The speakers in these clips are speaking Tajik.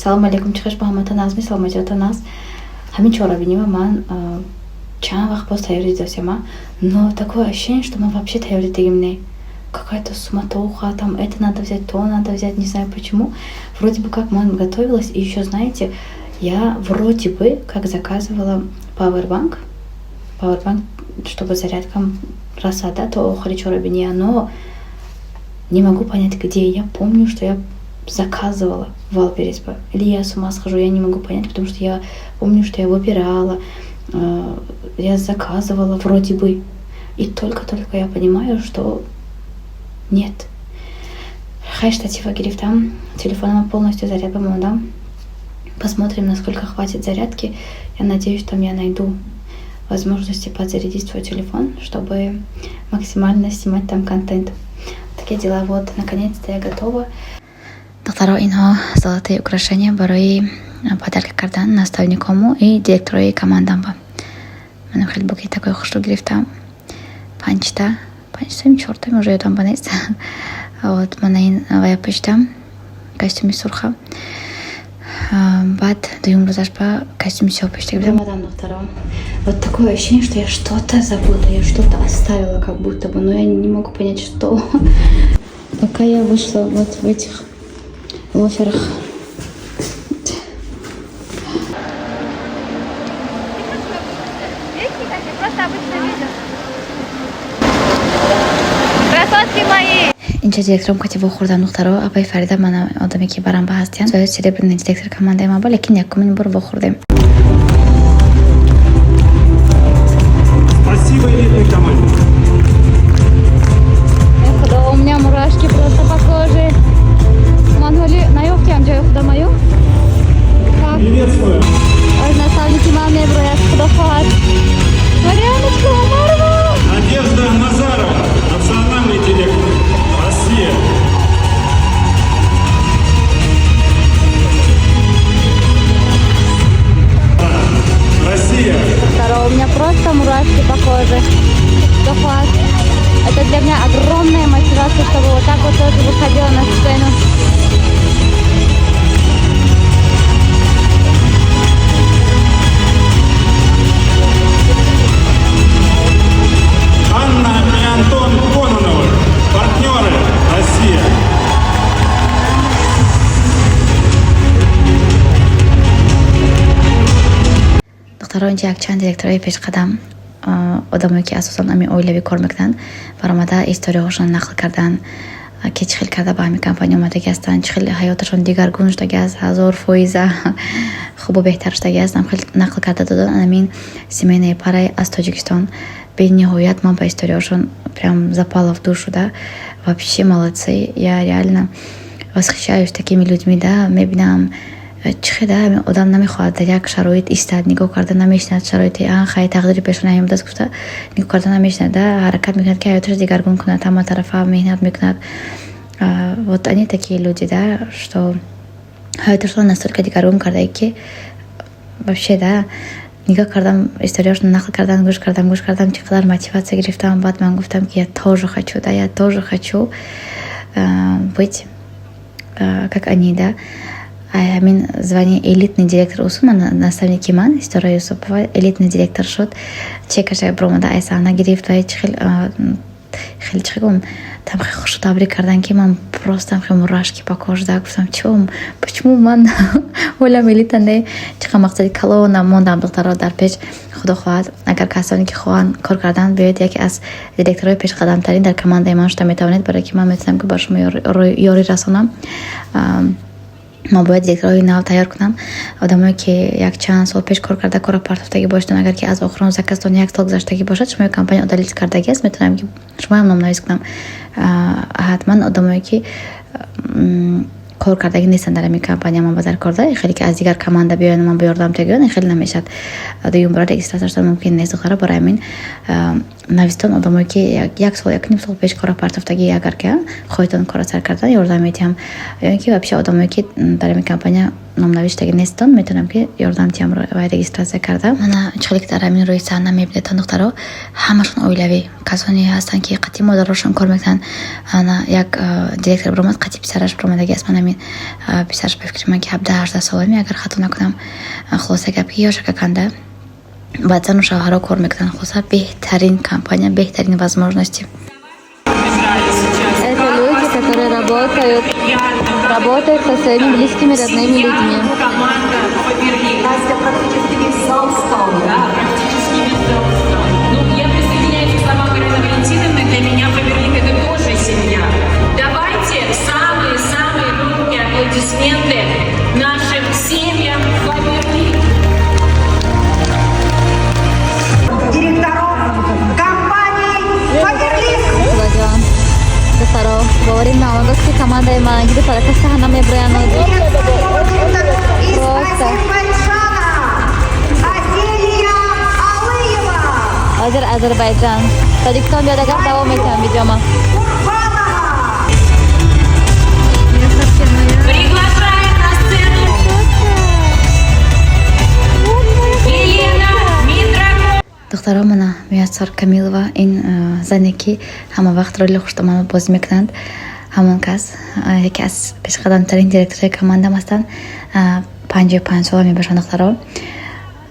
Салому алейкум, чӣ хеш, ба ҳаматон азми саломатиятон аст. Ҳамин чорабинима ман чанд вақт боз тайёрӣ дидосема, но такое ощущение, что ман вообще тайёрӣ дидагим не. Какая-то суматоха, там это надо взять, то надо взять, не знаю почему. Вроде бы как ман готовилась, и еще, знаете, я вроде бы как заказывала powerbank, powerbank, чтобы зарядкам расад, да, то охири чорабиния, но не могу понять, где. Я помню, что я заказывала в Wildberries, или я с ума схожу, я не могу понять, потому что я помню, что я выбирала, я заказывала вроде бы. И только-только я понимаю, что нет. Хай, штатива гирифтам, телефонам полностью заряд мондам. Посмотрим, насколько хватит зарядки. Я надеюсь, там я найду возможности подзарядить свой телефон, чтобы максимально снимать там контент. Такие дела. Вот, наконец-то я готова. Духтаро, инҳо золотые украшения барои подарка кардан наставникому и директорои командам. Ба манам хеле букет такой хушрӯ гирифтам, панҷта, панҷтаим, чортаим, уже ёдам ба нест. Вот, мана ин вая пӯшидам, костюми сурха. Баъд дуюм рӯзаш ба костюми сиёҳ пӯшида будам. Омадам, духтаро. Вот такое ощущение, что я что-то забыла, я что-то оставила как будто бы, но я не могу понять, что. Пока я вышла вот в этих лоферах. Просто обычно видео. Красотки мои! Инҷа директором кати вохӯрдам, духтаро. Апаи Фарида, мана одаме ки баранба ҳастиян, серебряный директор командаи ма, лекин якумин бор вохӯрдем. Спасибо элитной команде. Худо, у меня мурашки просто по коже. Ман ҳоли наёфтиам ҷои худамаю. Приветствую. Ой, наставники ман меброяд, худо хоҳад. Марианочка Умарова! Надежда Назарова, национальный директор. Россия. Россия. Второго, у меня просто мурашки по коже. Худо хоҳад. Это для меня огромная мотивация, чтобы вот так вот тоже выходила на сцену. Анна и Антон Кононовы. Партнеры. Россия. Духтаро, инҷа якчанд директорои пешқадам, одамое ки асосан ами оилавӣ кор мекунанд, баромада историяҳошон нақл карданд, ки чӣ хел карда ба ҳамин компания омадагӣ ҳастанд, чӣ хел ҳаёташон дигаргун шудаги аст, 1000 фоиза хубу беҳтар шудаги аст, хел нақл карда доданд. Анамин семейная пара аз Тоҷикистон, бениҳоят ман ба историяҳошон прям запала в душу, да. Вообще молодцы, я реально восхищаюсь такими людьми, да. Мебинам, чӣ хел, да, одам намехоҳад дар як шароит истад, нигоҳ карда намешинад шароити, а хай, тақдири пешонаи даст гуфта нигоҳ карда намешинад, да, ҳаракат мекунад, ки ҳаёташро дигаргун кунад, ҳама тарафа меҳнат мекунад. Вот они такие люди, да, что ҳаёташро настолько дигаргун карда, ки вообще, да. Нигоҳ кардам, историяшро нақл кардан, гӯш кардам, гӯш кардам, чӣ қадар мотиватсия гирифтам. Баъд ман гуфтам, ки я тоже хочу, да, я тоже хочу быть как они, да. Ҳамин звание элитный директор усул ман наставники ман Истора Юсупова элитный директор шуд, чекаша баромада ай саҳна гирифт ва чӣ хел хеле, чӣ гум, там хеле хушу табрик кардан, ки ман просто хеле мурашки по коже, да. Гуфтам, чё, почему ман ҳолам элита не? Чӣ қадр мақсади калонам мондам, духтаро, дар пеш. Худо хоҳад, агар касоне ки хоҳанд кор кардан, биёед, яке аз директорҳои пешқадамтарин дар командаи ман шуда метавонед, барое ки ман метавонам ки ба шумо ёрӣ расонам. Ман бояд директорҳои нав тайёр кунам, одамое ки якчанд сол пеш кор карда, кора партофтагӣ бошанд. Агар ки аз охирон заказтон як сол гузаштагӣ бошад, шумо компания удалить кардагӣ аст, метавонам ки шумоам номнавис кунам. Ҳатман одамое ки кор кардагӣ нестанд дар ҳамин компания, ман ба дар кор да, хеле ки аз дигар команда биёянд, ман ба ёрдам тегӯянд, хеле намешавад, дуюм бора регистрация шудан мумкин нест, духтара. Барои ҳамин навистон одамое ки як сол, якним сол пеш кора партофтагӣ, агар ки хоҳедон кора сар кардан, ёрдам медиҳам, ё ин ки вообще одамое ки дар ҳамин компания Номнавиштаги нестон, метавонам ки ёрдам тиҳам вай регистрация карда. Мана чӣ хеле ки дар ҳамин рӯи саҳна мебинедтон, духтаро, ҳамашон оилавӣ, касоне ҳастанд, ки қатъи модарошон кор мекунанд. Ана як директор баромад, қатъи писараш баромадаги аст. Ман ҳамин писараш, ба фикри ман, ки 17-18 солами, агар хато накунам. Хулоса гап, ки ёшакаканда баъд зану шавҳаро кор мекунанд. Хулоса, беҳтарин компания, беҳтарин возможности. Это люди, которые работают со своими близкими, родными людьми. Команда Фаберлик. Настя, практически весь зал встал. Да, практически весь зал встал. Ну, я присоединяюсь к словам Карины Валентиновны. Для меня Фаберлик — это тоже семья. Давайте самые-самые громкие аплодисменты нашим семьям Фаберлик. Директоров компании Фаберлик. Худоҷон, духтаро, боварим наомад, ки командаи ман духтарака саҳна меброянд. Из Просто. Азербайджана Аделия Алыева. Ҳозир Азербайҷан, Тоҷикистон биёд, агар давом метиҳам видеома. Курбанова. Приглашаем на сцену Елена Митракова. Духтаро, мана Муяссар Камилова, ин зане, ки ҳама вақт роли хуштоманро бозӣ мекунанд, ҳамон кас яке аз пешқадамтарин директорои командам ҳастанд. 55 сола мебошанд, духтаро,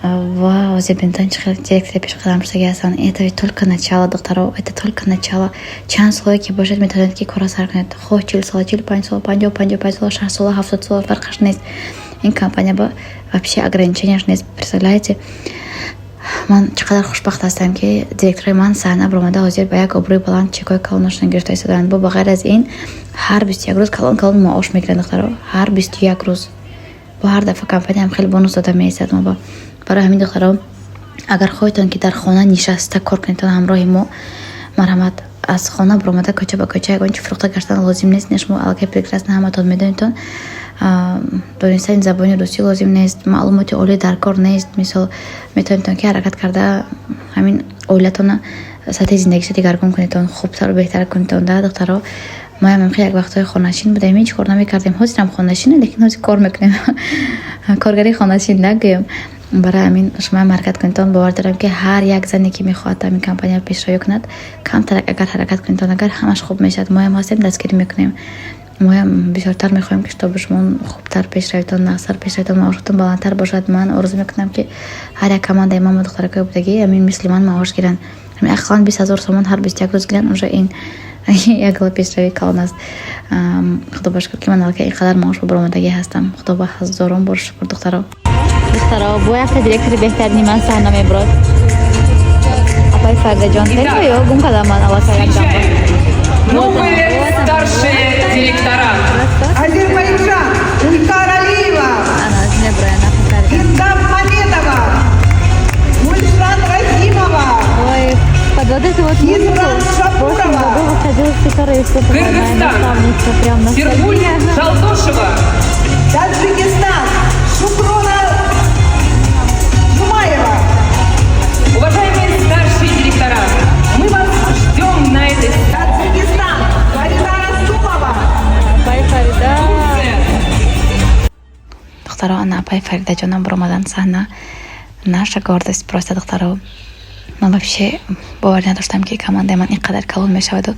ва ҳозир бинтон, чӣ хел директори пешқадам шудаги ҳастанд. Это ведь только начало, духтаро, это только начало. Чанд солое ки бошед, метавонед, ки корро сар кунед, хоҳ 40 сола, 45 сола, 50, 55 сола, 60 сола, 70 сола, фарқаш нест. Ин компания ба вообще ограниченияш нест, представляете? Ман чӣ қадар хушбахт ҳастам, ки директорои ман саҳна баромада, ҳозир ба як обрӯи баланд чекҳои калонашон гирифта истодаанд. Бо ба ғайр аз ин, ҳар 21 рӯз калон калон маош мегиранд, духтаро, ҳар 21 рӯз. Бо ҳар дафъа компанияам хеле бонус дода меистад мо ба. Барои ҳамин, духтаро, агар хоҳедтон, ки дар хона нишаста кор кунедтон ҳамроҳи мо, марҳамат. Аз хона баромада, кӯча ба кӯча ягон чи фурӯхта гаштан лозим нест. Не, шумо аллакай прекрасно ҳаматон медонедтон. Донистани забони русӣ лозим нест, маълумоти олӣ дар кор нест. Мисол, метавонедтон, ки ҳаракат карда, ҳамин оилатона сатҳи зиндагиша дигаргун кунедтон, хубтару беҳтар кунедтон. Да, духтаро, моям як вақтҳои хонашин будем, ҳеҷ кор намекардем. Ҳозирам хонашина, лекин ҳозир кор мекунем, коргари хонашин нагӯем. Барои ҳамин шумоам ҳаракат кунедтон. Бовар дорам, ки ҳар як зане, ки мехоҳад ҳамин компания пешравӣ кунад, камтарак агар ҳаракат кунедтон, агар ҳамаш хуб мешавад. Моям ҳастем, дастгирӣ мекунем. Моям бисёртар мехоҳем, ки чтобы шумо хубтар пешравитон, нағзтар пешравитон, маошатон баландтар бошад. Ман орзу мекунам, ки ҳар як командаи ман, духтаракои будагӣ, ҳамин мисли ман маош гиранд, ҳамин ақаллан 20 000 сомон ҳар 21 рӯз гиранд. Уже ин як гала пешравии калон аст. Худо ба шукр, ки ман аллакай ин қадар маош ба баромадагӣ ҳастам. Худо ба ҳазорон бор шукр, духтаро. Духтаро, бо якта директори беҳтарини ман саҳна мебурод, апай Фаридаҷон. Ё гум кардам ман аллакай як дамба. Новые старшие директора. Азербайджан Уйкар Алиева. Ана меброян апай Фарида. Индам Мамедова. Гульшан Рахимова. Ой, под вот эту вот музыку Кизран в прошлом Шапурова. году выходила с которой выступала моя Кыргызстан. наставница прям на Сергуль сцене. Жолдошева. Таджикистан Шукрона Жумаева. Уважаемые старшие директора, мы вас ждем на этой Таджикистан Фарида Расулова. Апай Фарида. сцене. Духтаро, ана апай Фаридаҷонам баромадан саҳна. Наша гордость просто, духтаро. Ман вообще боварӣ надоштам, ки командаи ман ин қадар калон мешаваду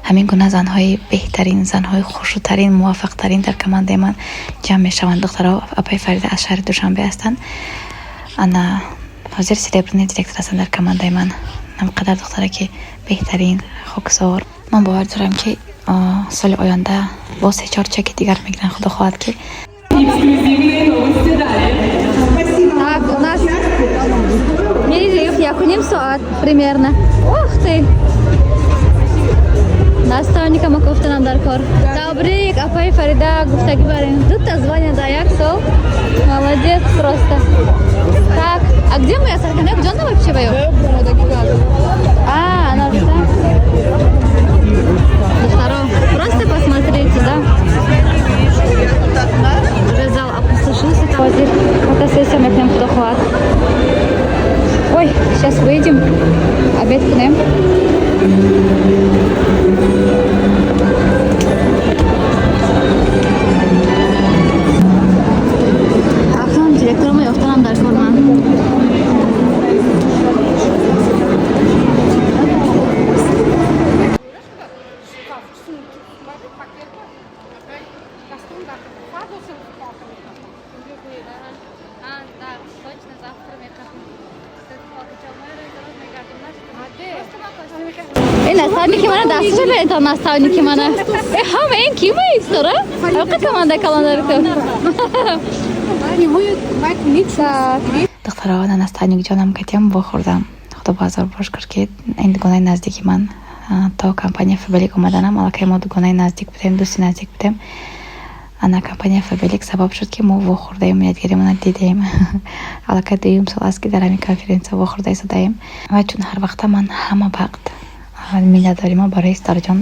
ҳамин гуна занҳои беҳтарин, занҳои хушрӯтарин, муваффақтарин дар командаи ман ҷамъ мешаванд. Духтаро, апай Фарида аз шаҳри Душанбе ҳастанд. Ана ҳозир серебряный директор ҳастанд дар командаи ман. Ҳам қадар духтара, ки беҳтарин, хоксор. Ман бовар дорам, ки соли оянда боз се чор чеки дигар мегиранд, худо хоҳад ки. Эксклюзивные новости далее. Так, у нас перерыв, якуним соат примерно. Ух ты! Наставника макофтанам дар кор. Табрик, апай Фарида, гуфтагӣ барем. Дута звания за як сол. Молодец просто. Так, а где моя Саркана? Где она вообще воет? А, она уже там? Духтаро, просто посмотрите, да? Уже зал опустошился. Ҳозир фотосессия мекунем, худо хоҳад. Ой, сейчас выйдем, обед кунем. Наставники мана дастша беретон, наставники мана. Э, ҳама ин ки истора? Ақа команда калондари ту. Так. Духтаро, на наставник ҷонам катям вохӯрдам. Худо ба ҳазор бор шукр, ки ин дугонаи наздики ман то компания Фаберлик омаданам, аллакай мо дугонаи наздик будем, дӯсти наздик будем. Ана компания Фаберлик сабаб шуд, ки мо вохӯрдаем, якдигаримона дидем. Аллакай дуюм сол аст, ки дар ҳамин конференсия вохӯрда истодаем. Ва чун ҳар вақта ман ҳама вақт миннатдорима барои Ситораҷон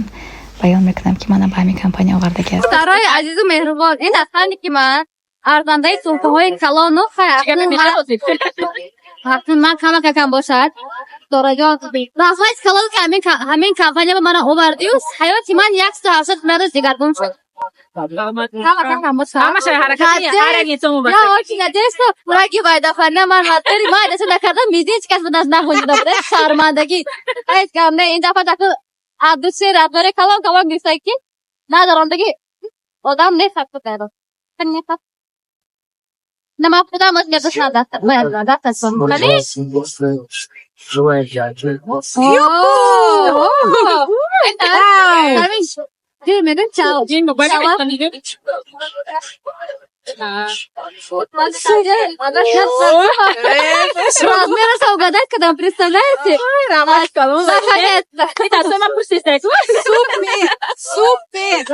баён мекунам, ки мана ба ҳамин компания овардагӣ аст. Духтарои азизу меҳрубон, ин наставники ман арзандаи туҳфаҳои калону акнун ман камакакам бошад. Дораҷон, раҳмати калон, ки ҳамин компания ба мана овардию ҳаёти ман 180 градус дигаргун шуд. Камакакам бошад. Я очень надеюсь, что раги вайдафарна ман ҳаттари ман даста накардам, мизинчик аз аз нахонида буда, шармандагӣ. Ҳеҷ гап не, ин дафъа дафъа адусе радбаре калон калон гирифта, ки надорандаги одам нехат кардо. Нехат. На ман худам аз медошт даста. Желаю. Ҳамин медон чао. Размера угадать, когда представляете? Наконец-то. Супер!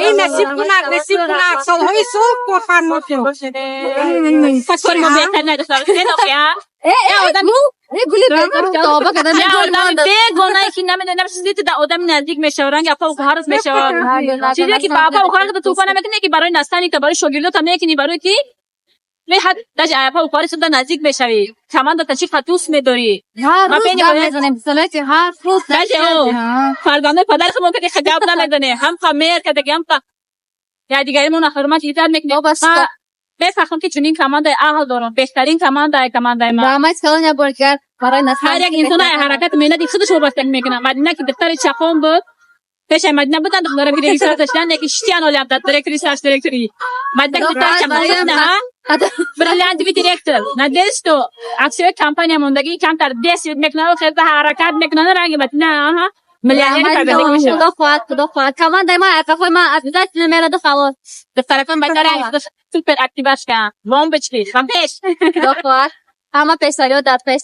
Ин насиб кунад, насиб кунад. Солҳои сол кофармо. Э, э, э, гули тоба када. Бегонае ки намедонам, чизе ки дар одами наздик мешавад, ранги апа ҳарс мешавад, чизе ки ба апа охар туҳфа намекунӣ, ки барои наставника, барои шогирдота мекунӣ, барои ки меҳад даже апа охари суда наздик мешавӣ, командата чӣ қадр дӯст медорӣ. Ҳар рӯз гап мезанем, представляете, ҳар рӯз. Даже фарзандои падари худмон ки гап намезанем, ҳам қа меҳр кардаги, ҳам қа якдигаримона ҳурмат, иззат мекунем. Мефахрам, ки чунин командаи аҳл дорам, беҳтарин командаи командаи ман. Раҳмати калон як бор дигар барои ҳар як инсон ҳаракати меҳнати худаш вобастагӣ мекунад. Мадина ки духтари чақон буд, пешаи Мадина буданд духтара, ки регистратсия шудан, яки шитян олям дар директори сарш директори. Мадина ки духтари чақон буд, на бриллиантовый директор. Надеюсь, что аксияи компания мондагӣ камтар дес мекунад, хеле ҳаракат мекунад, ранги Мадина аҳа миллионери пайдо мешавад. Худо хоҳад, худо хоҳад. Командаи ман, ақафои ман обязательно мераду, халос. Духтаракон бачара супер активашка, бомбочки, ва пеш. Худо хоҳад. Ҳама пешсариҳо дар пеш.